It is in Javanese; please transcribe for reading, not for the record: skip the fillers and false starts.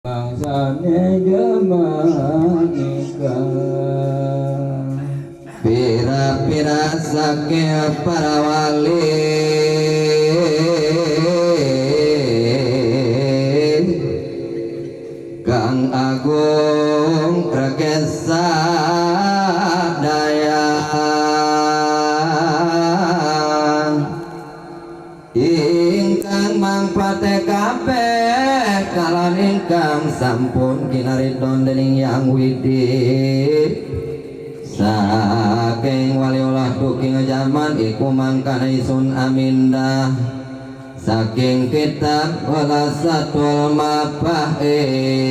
Bangsane jemanika. Pira-pira saking para wali kang agung rekesa daya ingkang mangpate kabeh kalan ingkang sampun kinaridon dening Yang Widi saking waliullah duking jaman iku mangkana isun amindah saking kitab Khulasatul Mafahim.